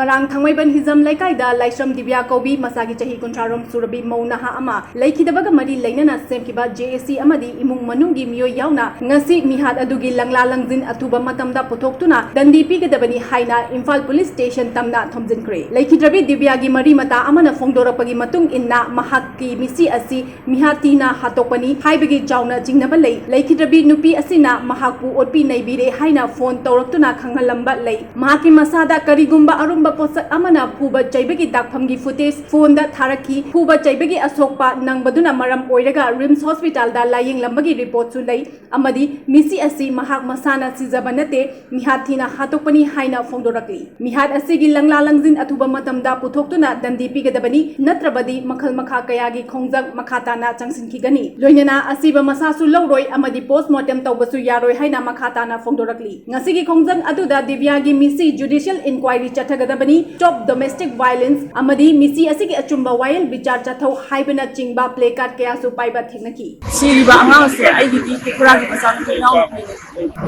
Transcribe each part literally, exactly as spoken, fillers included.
ꯉꯔꯥꯡ ꯊꯥꯡꯃꯩꯕꯟ ꯍꯤꯖꯝ ꯂꯩꯀꯥꯏꯗ ꯂꯥꯏꯁ꯭ꯔꯝ ꯗꯤꯕ꯭ꯌꯥ ꯀꯧꯕꯤ ꯃꯁꯥꯒꯤ ꯆꯍꯤ ꯀꯨꯟꯊ꯭ꯔꯥ ꯔꯣꯝ ꯁꯨꯔꯕꯤ ꯃꯧ ꯅꯍꯥ ꯑꯃ ꯂꯩꯈꯤꯗꯕꯒ ꯃꯔꯤ ꯂꯩꯅꯅ ꯁꯦꯝꯈꯤꯕ ꯖꯦ ꯑꯦ ꯁꯤ ꯑꯃꯗꯤ ꯏꯃꯨꯡ ꯃꯅꯨꯡꯒꯤ ꯃꯤꯑꯣꯏ ꯌꯥꯎꯅ ꯉꯁꯤ ꯃꯤꯍꯥꯠ ꯑꯗꯨꯒꯤ ꯂꯪꯂꯥ ꯂꯪꯖꯤꯟ ꯑꯊꯨꯕ ꯃꯇꯝꯗ ꯄꯨꯊꯣꯛꯇꯨꯅ ꯗꯟꯗꯤ ꯄꯤꯒꯗꯕꯅꯤ ꯍꯥꯏꯅ ꯏꯝꯐꯥꯜ ꯄꯨꯂꯤꯁ ꯁ꯭ꯇꯦꯁꯟ ꯇꯝꯅ ꯊꯣꯝꯖꯤꯟꯈ꯭ꯔꯦ꯫ ꯂꯩꯈꯤꯗ꯭ꯔꯕꯤ ꯗꯤꯕ꯭ꯌꯥꯒꯤ ꯃꯔꯤ ꯃꯇꯥ ꯑꯃꯅ ꯐꯣꯡꯗꯣꯔꯛꯄꯒꯤ ꯃꯇꯨꯡ ꯏꯟꯅ ꯃꯍꯥꯛꯀꯤ ꯃꯤꯁꯤ ꯑꯁꯤ ꯃꯤꯍꯥꯠ ꯊꯤꯅ ꯍꯥꯠꯇꯣꯛꯄꯅꯤ ꯍꯥꯏꯕꯒꯤ ꯆꯥꯎꯅ ꯆꯤꯡꯅꯕ ꯂꯩ꯫ ꯂꯩꯈꯤꯗ꯭ꯔꯕꯤ ꯅꯨꯄꯤ ꯑꯁꯤꯅ ꯃꯍꯥꯛꯄꯨ ꯑꯣꯠꯄꯤ ꯅꯩꯕꯤꯔꯦ ꯍꯥꯏꯅ ꯐꯣꯟ ꯇꯧꯔꯛꯇꯨꯅ ꯈꯪꯍꯜꯂꯝꯕ ꯂꯩ꯫ ꯃꯍꯥꯛꯀꯤ ꯃꯁꯥꯗ ꯀꯔꯤꯒꯨꯝꯕ ꯑꯔꯨꯝꯕ ꯄꯣꯠꯁꯛ ꯑꯃꯅ ꯐꯨꯕ ꯆꯩꯕꯒꯤ ꯗꯥꯛꯐꯝꯒꯤ ꯐꯨꯇꯦꯖ ꯐꯣꯟꯗ ꯊꯥꯔꯛꯈꯤ꯫ ꯐꯨꯕ ꯆꯩꯕꯒꯤ ꯑꯁꯣꯛꯄ ꯅꯪꯕꯗꯨꯅ ꯃꯔꯝ ꯑꯣꯏꯔꯒ ꯔꯤꯝꯁ ꯍꯣꯁꯄꯤꯇꯥꯜꯗ ꯂꯥꯌꯦꯡꯂꯝꯕꯒꯤ ꯔꯤꯄꯣꯔꯠꯁꯨ ꯂꯩ꯫ ꯑꯃꯗꯤ ꯃꯤꯁꯤ ꯑꯁꯤ ꯃꯍꯥꯛ ꯃꯁꯥꯅ ꯁꯤꯖꯕ ꯅꯠꯇꯦ, ꯃꯤꯍꯥꯠ ꯊꯤꯅ ꯍꯥꯠꯇꯣꯛꯄꯅꯤ ꯍꯥꯏꯅ ꯐꯣꯡꯗꯣꯔꯛꯂꯤ꯫ ꯃꯤꯍꯥꯠ ꯑꯁꯤꯒꯤ ꯂꯪꯂꯥ ꯂꯪꯖꯤꯟ ꯑꯊꯨꯕ ꯃꯇꯝꯗ ꯄꯨꯊꯣꯛꯇꯨꯅ ꯗꯟꯗꯤ ꯄꯤꯒꯗꯕꯅꯤ, ꯅꯠꯇ꯭ꯔꯕꯗꯤ ꯃꯈꯜ ꯃꯈꯥ ꯀꯌꯥꯒꯤ ꯈꯣꯡꯖꯪ ꯃꯈꯥ ꯇꯥꯅ ꯆꯪꯁꯤꯟꯈꯤꯒꯅꯤ꯫ ꯂꯣꯏꯅꯅ ꯑꯁꯤꯕ ꯃꯁꯥꯁꯨ ꯂꯧꯔꯣꯏ ꯑꯃꯗꯤ ꯄꯣꯁꯃꯣꯔꯇꯦꯝ ꯇꯧꯕꯁꯨ ꯌꯥꯔꯣꯏ ꯍꯥꯏꯅ ꯃꯈꯥ ꯇꯥꯅ ꯐꯣꯡꯗꯣꯔꯛꯂꯤ꯫ ꯉꯁꯤꯒꯤ ꯈꯣꯡꯖꯪ ꯑꯗꯨꯗ ꯗꯤꯕ꯭ꯌꯥꯒꯤ ꯃꯤꯁꯤ ꯖꯨꯗꯤꯁꯤꯌꯦꯜ ꯏꯟꯀ꯭ꯋꯥꯏꯔꯤ ꯆꯠꯊꯒꯗꯕꯅꯤ, ꯁ꯭ꯇꯣꯞ ꯗꯣꯃꯦꯁꯇꯤꯛ ꯚꯥꯏꯑꯣꯂꯦꯟꯁ ꯑꯃꯗꯤ ꯃꯤꯁꯤ ꯑꯁꯤꯒꯤ ꯑꯆꯨꯝꯕ ꯋꯥꯌꯦꯜ ꯕꯤꯆꯥꯔ ꯆꯠꯊꯧ ꯍꯥꯏꯕꯅꯆꯤꯡꯕ ꯄ꯭ꯂꯦ ꯀꯥꯔꯗ ꯀꯌꯥꯁꯨ ꯄꯥꯏꯕ ꯊꯦꯡꯅꯈꯤ꯫ ꯁꯤꯔꯤꯕ ꯑꯉꯥꯡꯁꯦ ꯑꯩꯒꯤꯗꯤ ꯈꯨꯔꯥꯒꯤ ꯃꯆꯥꯅꯨꯄꯤ ꯏꯅꯥꯎꯅꯨꯄꯤꯅꯦ꯫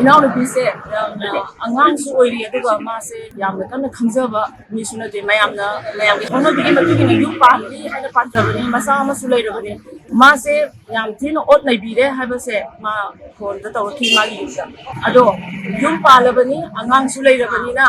ꯏꯅꯥꯎꯅꯨꯄꯤꯁꯦ ꯌꯥꯝꯅ ꯑꯉꯥꯡꯁꯨ ꯑꯣꯏꯔꯤ, ꯑꯗꯨꯒ ꯃꯥꯁꯦ ꯌꯥꯝꯅ ꯀꯟꯅ ꯈꯪꯖꯕ ꯃꯤꯁꯨ ꯅꯠꯇꯦ꯫ ꯃꯌꯥꯝꯅ, ꯃꯌꯥꯝꯒꯤ ꯍꯧꯅꯕꯤꯒꯤ ꯃꯇꯨꯡ ꯏꯟꯅ ꯌꯨꯝ ꯄꯥꯟꯕꯤ ꯍꯥꯏꯅ ꯄꯥꯟꯖꯕꯅꯤ, ꯃꯆꯥ ꯑꯃꯁꯨ ꯂꯩꯔꯕꯅꯤ꯫ ꯃꯥꯁꯦ ꯌꯥꯝ ꯊꯤꯅ ꯑꯣꯠ ꯅꯩꯕꯤꯔꯦ ꯍꯥꯏꯕꯁꯦ ꯃꯥ ꯐꯣꯟꯗ ꯇꯧꯔꯛꯈꯤ ꯃꯥꯒꯤ ꯌꯨꯝꯗ꯫ ꯑꯗꯣ ꯌꯨꯝ ꯄꯥꯜꯂꯕꯅꯤ, ꯑꯉꯥꯡꯁꯨ ꯂꯩꯔꯕꯅꯤꯅ,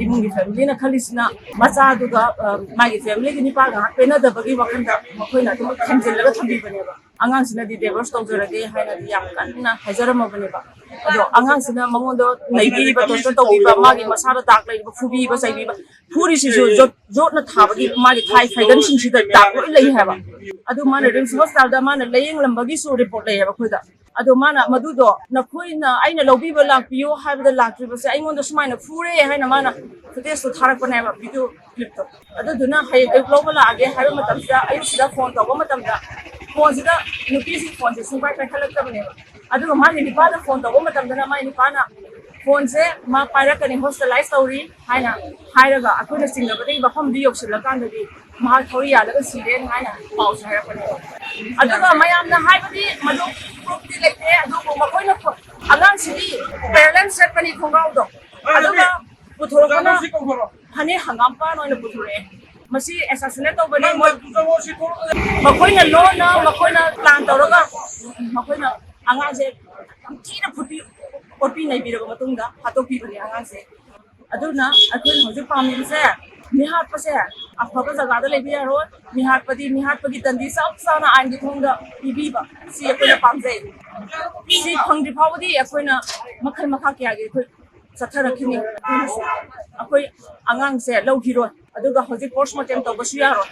ꯏꯃꯨꯡꯒꯤ ꯐꯦꯃꯤꯂꯤꯅ ꯈꯜꯂꯤꯁꯤꯅ ꯃꯆꯥꯗꯨꯒ, ꯑ, ꯃꯥꯒꯤ ꯐꯦꯃꯤꯂꯤꯒꯤ ꯅꯨꯄꯥ ꯉꯥꯏꯍꯥꯛ ꯄꯦꯟꯅꯗꯕꯒꯤ ꯋꯥꯈꯜꯗ ꯃꯈꯣꯏꯅ ꯑꯗꯨꯝ ꯊꯝꯖꯤꯜꯂꯒ ꯊꯝꯕꯤꯕꯅꯦꯕ꯫ ꯑꯉꯥꯡꯁꯤꯅꯗꯤ ꯗꯤꯚꯣꯔꯁ ꯇꯧꯖꯔꯒꯦ ꯍꯥꯏꯅꯗꯤ ꯌꯥꯝ ꯀꯟꯅ ꯍꯥꯏꯖꯔꯝꯃꯕꯅꯦꯕ꯫ ꯑꯗꯣ ꯑꯉꯥꯡꯁꯤꯅ ꯃꯉꯣꯟꯗ ꯅꯩꯕꯤꯔꯤꯕ, ꯇꯣꯔꯆꯔ ꯇꯧꯕꯤꯕ, ꯃꯥꯒꯤ ꯃꯁꯥꯗ ꯗꯥꯛ ꯂꯩꯔꯤꯕ, ꯐꯨꯕꯤꯕ ꯆꯩꯕꯤꯕ, ꯐꯨꯔꯤꯁꯤꯁꯨ ꯌꯣꯠ-, ꯌꯣꯠꯅ ꯊꯥꯕꯒꯤ ꯃꯥꯒꯤ ꯊꯥꯏ ꯐꯩꯒꯟꯁꯤꯡꯁꯤꯗ ꯗꯥꯛ ꯂꯣꯏ ꯂꯩ ꯍꯥꯏꯕ꯫ ꯑꯗꯨ ꯃꯥꯅ ꯔꯤꯝꯁ ꯍꯣꯁꯄꯤꯇꯥꯜꯗ ꯃꯥꯅ ꯂꯥꯌꯦꯡꯂꯝꯕꯒꯤꯁꯨ ꯔꯤꯄꯣꯔꯠ ꯂꯩꯌꯦꯕ ꯑꯩꯈꯣꯏꯗ꯫ ꯑꯗꯣ ꯃꯥꯅ ꯃꯗꯨꯗꯣ ꯅꯈꯣꯏꯅ ꯑꯩꯅ ꯂꯧꯕꯤꯕ ꯂꯥꯛꯄꯤꯌꯣ ꯍꯥꯏꯕꯗ ꯂꯥꯛꯇ꯭ꯔꯤꯕꯁꯦ, ꯑꯩꯉꯣꯟꯗ ꯁꯨꯃꯥꯏꯅ ꯐꯨꯔꯦ ꯍꯥꯏꯅ ꯃꯥꯅ ꯐꯨꯇꯦꯖꯇꯣ ꯊꯥꯔꯛꯄꯅꯦꯕ, ꯚꯤꯗꯤꯑꯣ ꯀ꯭ꯂꯤꯞꯇꯣ꯫ ꯑꯗꯨꯗꯨꯅ ꯍꯌꯦꯡ ꯑꯌꯨꯛ ꯂꯧꯕ ꯂꯥꯛꯑꯒꯦ ꯍꯥꯏꯕ ꯃꯇꯝꯁꯤꯗ, ꯑꯌꯨꯛꯁꯤꯗ ꯐꯣꯟ ꯇꯧꯕ ꯃꯇꯝꯗ, ꯐꯣꯟꯁꯤꯗ ꯅꯨꯄꯤꯁꯤ ꯐꯣꯟꯁꯦ ꯁꯨꯡꯄꯥꯏ ꯄꯥꯏꯈꯠꯂꯛꯇꯕꯅꯦꯕ꯫ ꯑꯗꯨꯒ ꯃꯥꯒꯤ ꯅꯨꯄꯥꯗ ꯐꯣꯟ ꯇꯧꯕ ꯃꯇꯝꯗꯅ ꯃꯥꯒꯤ ꯅꯨꯄꯥꯅ ꯐꯣꯟꯁꯦ ꯃꯥ ꯄꯥꯏꯔꯛꯀꯅꯤ, ꯍꯣꯁꯄꯤꯇꯥꯂꯥꯏꯁ ꯇꯧꯔꯤ ꯍꯥꯏꯅ ꯍꯥꯏꯔꯒ, ꯑꯩꯈꯣꯏꯅ ꯆꯤꯡꯅꯕꯗꯒꯤ ꯃꯐꯝꯗꯨ ꯌꯧꯁꯤꯜꯂꯀꯥꯟꯗꯗꯤ ꯃꯍꯥꯛ ꯊꯧꯔꯤ ꯌꯥꯜꯂꯒ ꯁꯤꯔꯦꯅ ꯍꯥꯏꯅ ꯄꯥꯎꯁꯦ ꯍꯥꯏꯔꯛꯄꯅꯦꯕ꯫ ꯑꯗꯨꯒ ꯃꯌꯥꯝꯅ ꯍꯥꯏꯕꯗꯤ ꯃꯗꯨ ꯄ꯭ꯔꯨꯐꯇꯤ ꯂꯩꯇꯦ, ꯑꯗꯨꯕꯨ ꯃꯈꯣꯏꯅ ꯐꯣ-, ꯑꯉꯥꯡꯁꯤꯗꯤ ꯄꯦꯔꯦꯂꯦꯜ ꯁꯦꯠꯄꯅꯤ ꯈꯣꯡꯒ꯭ꯔꯥꯎꯗꯣ, ꯑꯗꯨꯒ ꯄꯨꯊꯣꯔꯛꯄꯅ ꯐꯅꯦꯛ ꯍꯪꯒꯥꯝꯄꯥꯟ ꯑꯣꯏꯅ ꯄꯨꯊꯣꯔꯛꯑꯦ꯫ ꯃꯁꯤ ꯑꯦꯁꯥꯁꯤꯅꯦꯠ ꯇꯧꯕꯅꯤ꯫ ꯃꯣꯏ ꯃꯈꯣꯏꯅ ꯂꯣꯟꯅ, ꯃꯈꯣꯏꯅ ꯄ꯭ꯂꯥꯟ ꯇꯧꯔꯒ, ꯃꯈꯣꯏꯅ ꯑꯉꯥꯡꯁꯦ ꯌꯥꯝ ꯊꯤꯅ ꯐꯨꯠꯄꯤ, ꯑꯣꯠꯄꯤ ꯅꯩꯕꯤꯔꯕ ꯃꯇꯨꯡꯗ ꯍꯥꯠꯇꯣꯛꯄꯤꯕꯅꯦ ꯑꯉꯥꯡꯁꯦ꯫ ꯑꯗꯨꯅ ꯑꯩꯈꯣꯏꯅ ꯍꯧꯖꯤꯛ ꯄꯥꯝꯃꯤꯕꯁꯦ, ꯃꯤꯍꯥꯠꯄꯁꯦ ꯑꯐꯕ ꯖꯒꯥꯗ ꯂꯩꯕ ꯌꯥꯔꯣꯏ꯫ ꯃꯤꯍꯥꯠꯄꯗꯤ, ꯃꯤꯍꯥꯠꯄꯒꯤ ꯗꯟꯗꯤ ꯆꯞ ꯆꯥꯅ ꯑꯥꯏꯟꯒꯤ ꯊꯣꯡꯗ ꯄꯤꯕꯤꯕ, ꯁꯤ ꯑꯩꯈꯣꯏꯅ ꯄꯥꯝꯖꯩ꯫ ꯁꯤ ꯐꯪꯗ꯭ꯔꯤ ꯐꯥꯎꯕꯗꯤ ꯑꯩꯈꯣꯏꯅ ꯃꯈꯜ ꯃꯈꯥ ꯀꯌꯥꯒꯤ ꯑꯩꯈꯣꯏ ꯆꯠꯊꯔꯛꯈꯤꯅꯤ꯫ ꯑꯩꯈꯣꯏꯅꯁꯨ ꯑꯩꯈꯣꯏ ꯑꯉꯥꯡꯁꯦ ꯂꯧꯈꯤꯔꯣꯏ, ꯑꯗꯨꯒ ꯍꯧꯖꯤꯛ ꯄꯣꯁꯃꯣꯔꯇꯦꯝ ꯇꯧꯕꯁꯨ ꯌꯥꯔꯣꯏ꯫